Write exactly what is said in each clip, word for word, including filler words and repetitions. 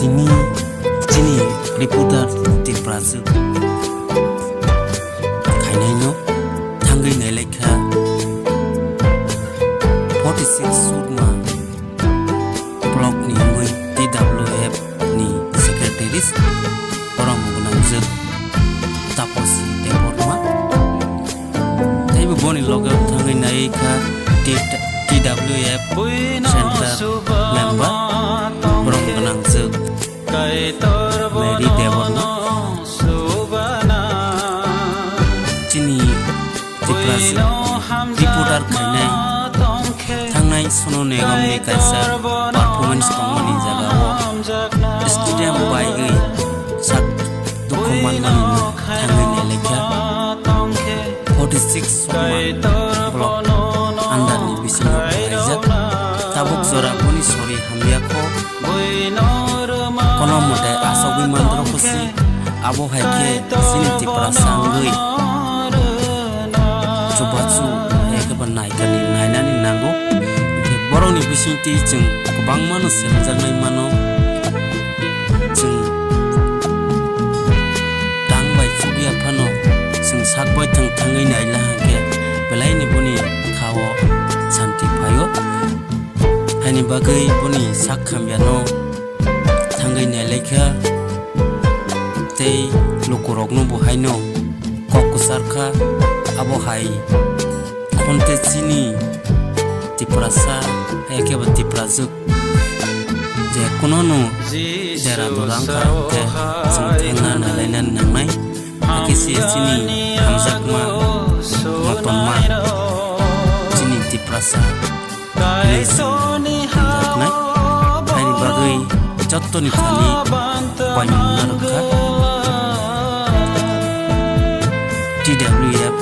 Ni chini reporter Tiprajwk khainaino thangwi nailaikha forty six Surma block ni wngwi T W F ni secretaries borom gwnangjwk Taposi Debbarma. Teibo boni loge thangwi nai kha T-, T W F center member borom gwnangjwk Mary Debbarma. Chini Tiprasa reporter khainai thangnai Sonu Nigam ni kaisa performance tongmani jagao stadium baiwi sak dukhu manmani thangwi nailaikha. Forty six Surma block under ni bisingo khlaijak. Tabuk jora boni sori hamya kho. Kono mote asogwi mandro khusi, abo hai khe chini Tiprasa wngwi chubachu hai khe bo naikani nainani nango. Borokni bisingtwi chwng kwbangmano selajaknai mano. Chwng tang bai chukya phano chwng sak bai thang thangwi naila hwnkhe belaini boni khao santi phaio. Haini bagwi boni sak hamyano thangwi nailaikha tei lukurokno bo haino kok kwcharkha. Abo hai khonte chini Tiprasa, hai khe bo Tiprajwk je kunono dera dura wngkha hwnkhe chwng thangna nailainani nangnai. Hakhe se chini hamjakma, motonma, chini Tiprasa hinwi chwng hamjaknai. Haini bagwi jottoni thani poimung narwkha. T W F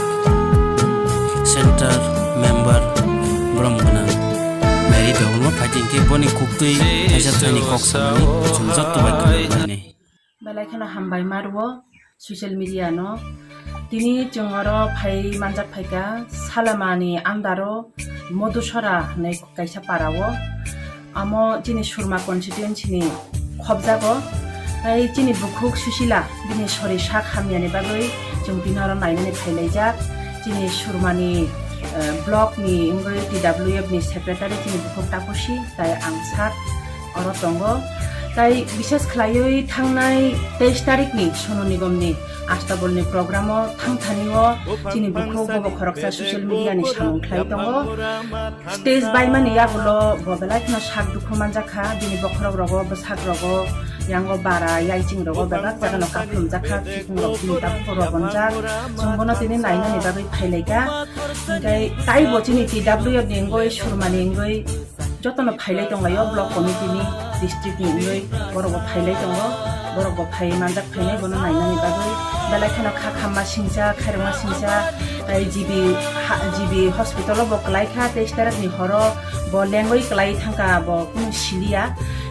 center member borom gwnang Mary Debbarma phaidi hwnkhe boni kuktwi kaisa thani kok samani chwng jotto bai khwlai mani. Belai kheno hambai ma rwo social media no. Tini chwng oro phai manjak phaikha Salamani andaro Modusora hinwi kaisa para o. Amo chini Surma constituency ni khobjago. Tai chini bukhuk Susila bini sori sak hamyani bagwi chwng tini oro nainani phailaijak. Chini Surmani, eh, block ni wngwi T W F ni secretary chini bukhuk Taposi tai ang sak oro tongo. Tai bishes khlaiwi thangnai teis tarikni Sonu Nigomni Astabulni programo thangthanio chini bukhuk bobo khoroksa social media ni samung khlai tongo. Stage baimani yagulo bo belai kheno sak dukhu manjakha, bini bokhorok rogo, bwsak rogo, yango bara, yaiching rogo bebak jagano kaphulumjakha, khikung rok bini tabukbo rogonjak. Chwng bono tini nainani bagwi phailaikha. Hinkhe taibo chini T W F ni wngwi, Surmani wngwi, jotono phailai tonglaio, block committee ni, district ni wngwi borokbo phailai tongo, borokbo phaiwi manjak phainai bono nainani bagwi. Belai kheno kha khamma singcha, khairokma singcha, tei G B ha-, G B hospital o bo kwlai kha, tei starak ni horo bo lengwi kwlai thangkha, bo kunu siliya.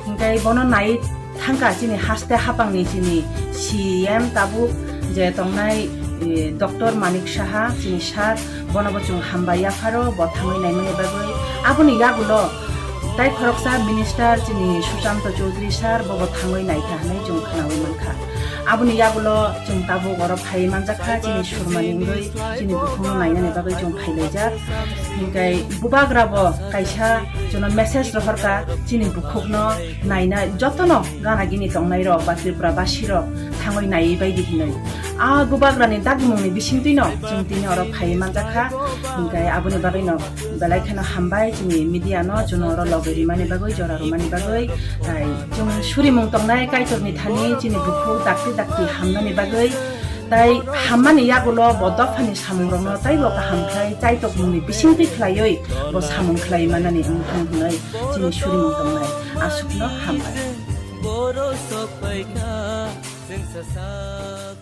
Hinkhe bono nai thangkha chini haste hapangni chini C M tabuk je tongnai, eh, Doctor Manik Saha, chini sir, bono bo chwng hambai yapharo, bo thangwi naimani bagwi. Aboni yagulo tai khoroksa minister chini Sushanta Chowdhury sir, bo bo thangwi naikha hinwi chwng khwnawi mankha. Aboni yagulo chwng tabuk oro phaiwi manjakha, chini Surmani wngwi chini bukhukno nainani bagwi chwng phailaijak. Hinkhe bubagra bo kaisa chwngno message rohorkha, chini bukhukno naina jotono gana gini tongnai rok ba Tripura basi rok thangwi naiwi baidi hinwi. A bubagrani dagimungni bisingtwino chwng tini oro phaiwi manjakha, hinkhe aboni bagwino belai kheno hambai chini media no chwngno oro logi rimani bagwi, jora rwmani bagwi. Tai chwng surimung tongnai Kaitorni thani chini bukhuk dakti dakti hamnani bagwi. Tai hammani yagulo bo dophani samungrokno taibo kaham khlai chaitokmungni bisingtwi khlaiwi bo samung khlai manani wng thang hwnwi chini surimung tongnai. Aswkno hambai. Borok sok paikha, chwng sasak